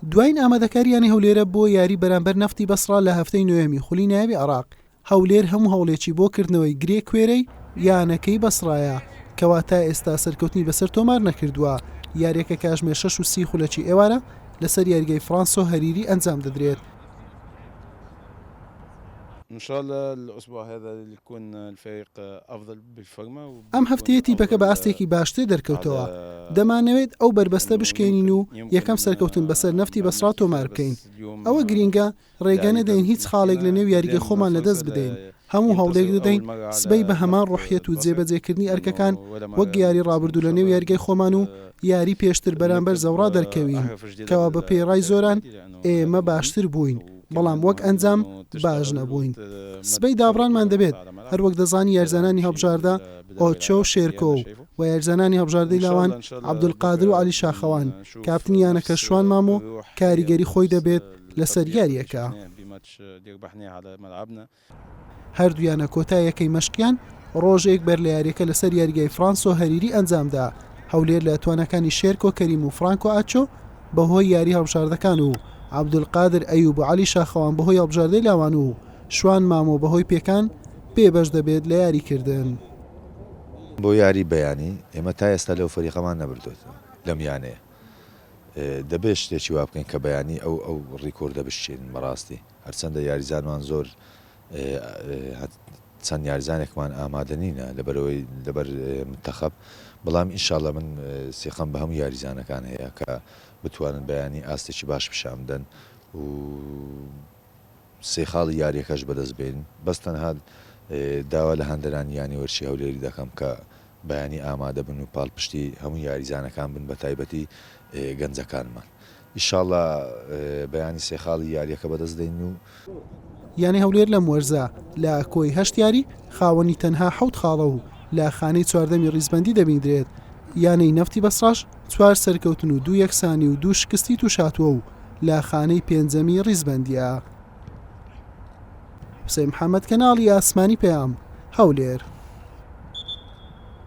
دوایین ئامادەکاری یانەی هەولێرە بۆ یاری بەرامبەر نەفتی بەسڕا لە هەفتەی نۆیەمی خولی نایابی عێراق، هەولێر هەموو هەوڵێکی بۆ کردنەوەی گرێ کوێرەی یانەکەی بەسڕایە، کەوا تا ئێستا سەرکەوتنی بەسەر تۆمار نەکردووە، یاریەکە کاژمێر شەش و سی خولەکی ئێوارە لەسەر یاریگای فڕانسۆ هەریری ئەنجام دەدرێت. ئەم هەفتەیە تیپەکە بە ئاستێکی باشتر دەرکەوتەوە، دەمانەوێت ئەو بەربەستە بشکێنین و یەکەم سەرکەوتن بەسەر نەفتی بەسڕا تۆمار بکەین، ئەوە گرینگە ڕێگە نەدەین هیچ خاڵێک لە نێو یاریگەی خۆمان لەدەست بدەین، هەموو هەوڵێک دەدەین سبەی بە هەمان ڕۆحیەت و جێبەجێکردنی ئەرکەکان وەک یاری ڕابردوو لە نێو یاریگای خۆمان و یاری پێشتر بەرامبەر زەوڕا دەرکەوین، کەوا بە پێی ڕای زۆران ئێمە باشتر بووین، بەڵام وەک ئەنجام باش نەبووین. سبەی دابڕانمان دەبێت، هەروەک دەزانی یاریزانانی هەڵبژاردە ئۆچۆ و شێرکۆ و یاریزانانی هەڵبژاردەی لاوان عەبدولقادر و عەلی شاخەوان، کاپتنی یانەکە شوان مامۆ کاریگەری خۆی دەبێت لەسەر یارییەکە. هەردوو یانە کۆتا یەکەی مەشقیان رۆژێک بەر لە یارییەکە لەسەر یاریگای فرانسۆ هەریری ئەنجامدا، هەولێر لە تواناکانی شێرکۆ کەریم و فرانکۆ ئاچۆ بەهۆی یاری هەڵبژاردەکان و عەبدولقادر ئەیوب و عەلی شاخەوان بەهۆی هەڵبژاردەی لاوان و شوان مامۆ بەهۆی پێکان بێبەش دەبێت لە یاریکردن. بۆ یاری بەیانی ئێمە تا ئێستا لەو فەریقەمان نەبردۆتەوە لەم یانەیە دەبێت شتێکی وا بکەین کە بەیانی ئەو ئەو ڕیکۆردە بشکێنین بەڕاستی هەرچەندە یاریزانمان زۆر چەند یاریزانێکمان ئامادە نینە لەبەرەوەی لەبەر منتەخەب بەڵام ئینشااللە من سیقەم بە هەموو یاریزانەکان هەیە کە بتوانن بەیانی ئاستێکی باش پیشان بدەن و سێ خاڵی یاریەکەش بەدەست بێنین بەس تەنها داوا لە هاندەرانی یانەی وەرزشی هەولێری دەکەم کە بەیانی ئامادە بن و پاڵپشتی هەموو یاریزانەکان بن بەتایبەتی گەنجەکانمان ئیشاڵا بەیانی سێ خاڵی یاریەکە بەدەست دێنین و. یانەی هەولێر لەم وەرزە لە کۆی هەشت یاری خاوەنی تەنها حەوت خاڵە و لە خانەی چواردەمی ریزبەندی دەبیندرێت، یانەی نەفتی بەسڕاش چوار سەرکەوتن و دوو یەکسانی و دوو شکستی تووشهاتووە و لە خانەی پێنجەمی ریزبەندییە. حوسێن محەمەد، کەناڵی ئاسمانی پەیام، هەولێر.